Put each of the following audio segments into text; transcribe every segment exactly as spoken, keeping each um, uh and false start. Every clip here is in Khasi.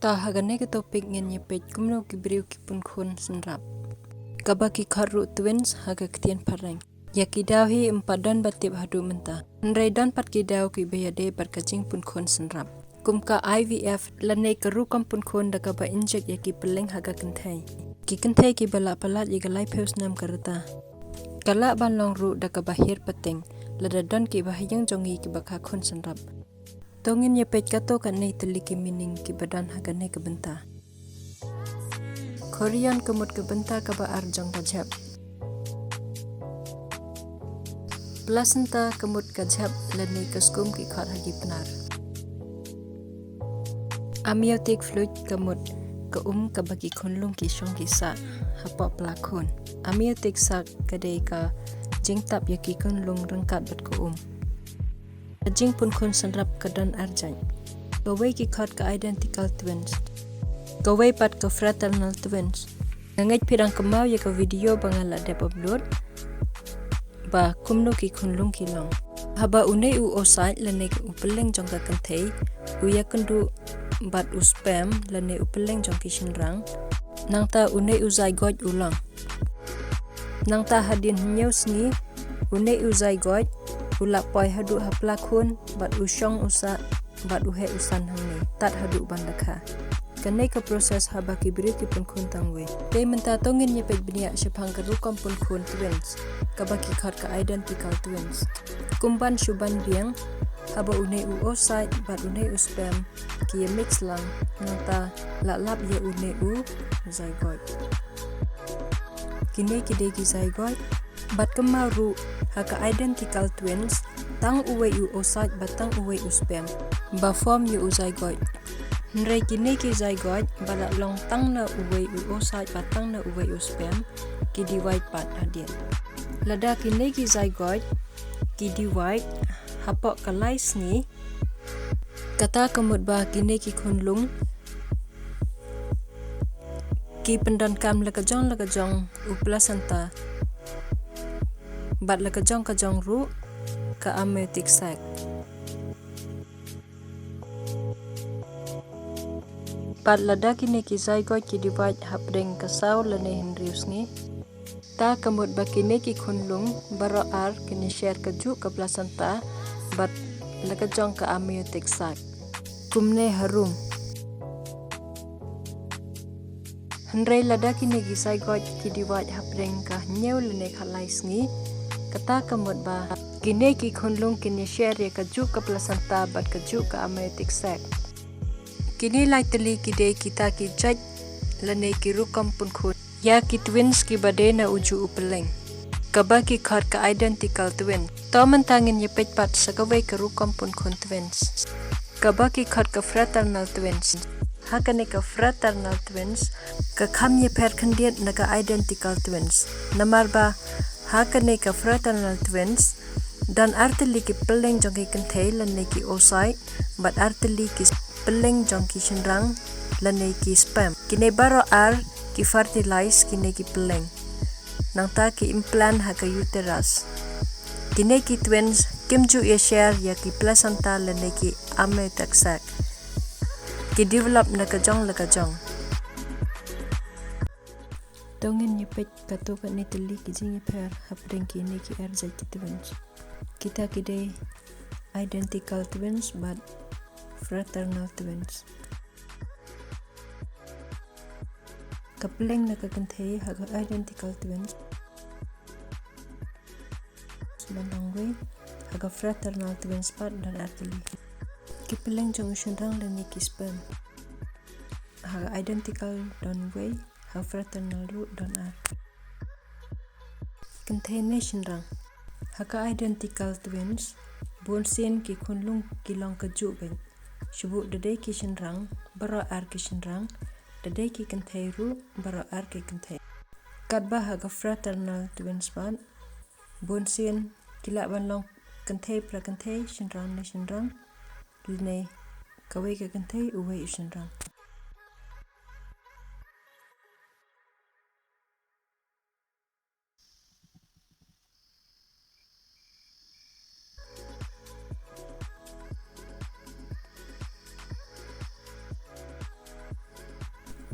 Ta ha kane ka topic ngin ïa peit kumno ki briew ki pun khun synrap. Kaba ki khot ruh twins ha ka ktien phareng. Ïa ki daw hi ym pat don ba tip haduh mynta. Hynrei don pat ki daw kiba ïadei bad ka jingpun khun synrap, kum ka I V F lane ka rukom pun khun da kaba injek ïa ki pylleng ha ka kynthei. Ki kynthei kiba la palat ïa ka laiphew snem ka rta, ka lah ban long ruh da kaba hiar pateng lada don kiba ha ïing jong ngi kiba kha khun synrap. To ngin ïa peit katto katne tylli ki meaning kiba don ha kane ka bynta. Chorion ka mut ka bynta kaba ar jong ka jhep. Placenta ka mut ka jhep lane ka skum ki khot ha ki Pnar. Amniotic fluid ka mut ka um kaba ki khunlung ki shong ki sah hapoh pla khun. Amniotic sac ka dei ka jingtap ïa ki khunlung ryngkat bad ka um. Ka jingpun khun synrap ka don ar jait. Kawei ki khot ka identical twins, kawei pat ka fraternal twins. Nga ngeit phi dang kynmaw ïa ka video ba nga la dep upload ba kumno ki khunlung ki long. Haba une u oocyte lane u pylleng jong ka kynthei u ïakynduh bad u sperm lane u pylleng jong ki shynrang, nangta une u zygote u long. Nangta hadien hynñiew sngi une u zygote u lah poi haduh ha pla khun bad u shong u sah bad u heh u san hangne tad haduh ban da kha. Kane ka process haba ki briew ki pun khun tang wei. Te mynta to ngin ïa peit bniah shaphang ka rukom pun khun twins, kaba ki khot ka identical twins. Kum ban shu ban biang, haba une u oocyte bad une u sperm ki ïa mix lang, nangta la lap ïa une u zygote. Kine ki dei ki zygote. Bad kynmaw ruh, ha ka identical twins, tang uwei u oocyte bad tang uwei u sperm ba form ïa u zygote. Hynrei kine ki zygote ba la long tang na uwei u oocyte bad tang na uwei u sperm ki divide pat hadien. Lada kine ki zygote ki divide hapoh ka lai sngi, kata ka mut ba kine ki khunlung ki pyndonkam la ka jong la ka jong u placenta bad la ka jong ka jong ruh ka amniotic sac. Bad lada kine ki zygote ki divide hapdeng ka saw lane hynriew sngi, ta ka mut ba kine ki khunlung baroh ar kin ïa share kajuh ka placenta bad la ka jong ka amniotic sac. Kumne harum. Hynrei lada kine ki zygote ki divide hapdeng ka hynñiew lane ka lai sngi, kata ka mut ba kine ki khunlung kin ïa share ïa kajuh ka placenta bad kajuh ka amniotic sac. Kine lai tylli ki dei kita ki jait lane ki rukom pun khun ïa ki twins kiba dei na ujuh u pylleng, kaba ki khot ka identical twin. To mynta ngin ïa peit pat sa kawei ka rukom pun khun twins, kaba ki khot ka fraternal twins. Ha kane ka fraternal twins ka kham ïapher khyndiat na ka identical twins. Namar ba ha kane ka fraternal twins don ar tylli ki pylleng jong ki kynthei lane ki oocyte bad ar tylli ki pylleng jong ki shynrang lane ki sperm. Kine baroh ar ki fertilize kine ki pylleng, nangta ki implant ha ka uterus. Kine ki twins kim ju ïa share ïa ki placenta lane ki amniotic sac. Ki develop na ka jong la ka jong. To ngin ïa peit katto katne tylli ki jingïapher hapdeng kine ki ar jait ki twins. Kita ki dei identical twins bad fraternal twins. Ka pylleng na ka kynthei ha ka identical twins don tang wei, ha ka fraternal twins pat don ar tylli. Ki pylleng jong u shynrang lane ki sperm ha ka identical don wei, ha fraternal ruh don ar. Kynthei ne shynrang? Ha ka identical twins bunsien ki khunlung ki long kajuh beit. Shu buh da dei ki shynrang, baroh ar ki shynrang, da dei ki kynthei ruh, baroh ar ki kynthei. Katba ha ka fraternal twins pat bunsien ki lah ban long kynthei pra kynthei, shynrang ne shynrang, lane kawei ka kynthei uwei u shynrang.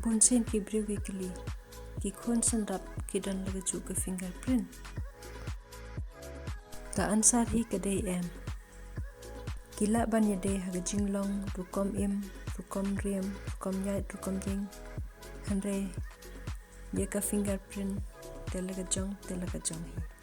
Bun sien ki briew ki kylli, ki khun synrap ki don la ka juh ka fingerprint? Ka answer hi ka dei em. Ki lah ban ïadei ha ka jinglong, rukom im, rukom riam, rukom ïaid, rukom ïeng. Hynrei ïa ka fingerprint te la ka jong, te la ka jong hi.